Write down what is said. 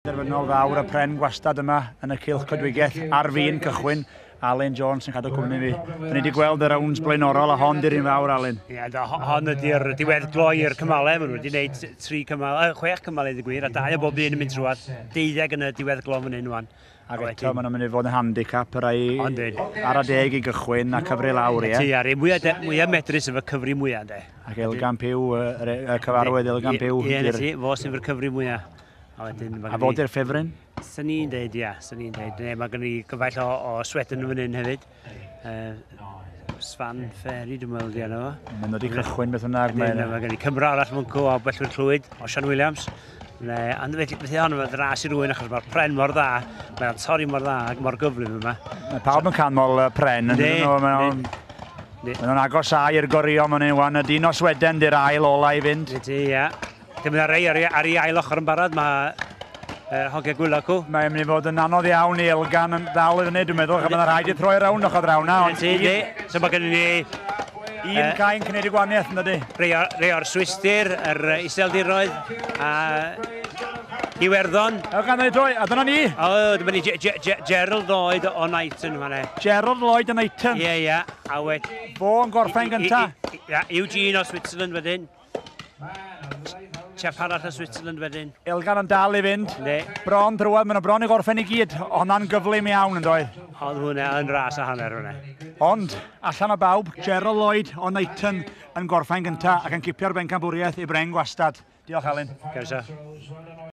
Derfynol fawr y pren gwastad yma yn y cylch coedwigaeth ar fin cychwyn. Alun Jones yn cadw cwmni fi. Da ni wedi gweld y rounds blaenorol a hon di'r un fawr, Alun. Ie, yeah, hon ydy'r diweddglo i'r cymalau. Maen nhw wedi gwneud tri cymal, chwech cymal i ddweud gwir, a dau o bob un yn mynd trwad. 12 yn y diweddglo fan hyn wan. Ac eto, maen nhw'n mynd i fod yn handicap, y rai ar y deg i gychwyn a cyfri lawr, ie? Ti, ar mwyaf, mwyaf medrus efo cyfri mwyaf, de. Ac Elgan Pugh, y cyfarwydd Elgan Pugh. Ie, ie, fo sy'n fy'r cyfri mwyaf. A wedyn... A fod i'r ffefryn? Swn i'n deud, ia, swn i'n deud. Ne, mae gen i gyfaill o Sweden yn fan hyn hefyd. Svan Ferry, dwi'n meddwl, di enw fo. Mae'n dod i cychwyn beth bynnag. Mae gen i Cymro arall mwncw o Bellwyr Clwyd, Osian Williams. Ne, ond felly hon yn ras i rywun achos mae'r pren mor dda, mae'n torri mor dda ac mor gyflym yma. Mae pawb yn canmol pren yn dyn nhw. Maen nhw'n agosau i'r gorio maen nhw'n wan. Y dyn o Sweden di'r ail ola i fynd. Ydy, ia. Dim yn rei ar ei ail ochr yn barod, mae hogia gwylo cw. Mae'n mynd i fod yn anodd iawn i Elgan yn ddal i fyny, dwi'n meddwl, achos mae'n rhaid i troi rownd ochr draw na. Ydy, so mae gennym ni... Un cae yn gwneud y gwahaniaeth, yn dydy? Rei o'r Swistir, yr Iseldiroedd, a Iwerddon. Elgan yn ei droi, a dyna ni! O, dyma ni, Gerald Lloyd o Knighton, fan e. Gerald Lloyd o Knighton. Ie, ie, a wed... Fo yn gorffen gynta. Ie, Eugene o Switzerland wedyn. Chap arall o Switzerland wedyn. Elgan yn dal i fynd. Ne. Bron drwad, maen nhw bron i gorffen i gyd. Honna'n gyflym iawn yn doedd. Oedd hwnna yn ras a hanner hwnna. Ond, allan o bawb, Gerald Lloyd o Knighton yn gorffen gynta ac yn cipio'r bencampwriaeth i Bren Gwastad. Diolch, Alun. Croeso.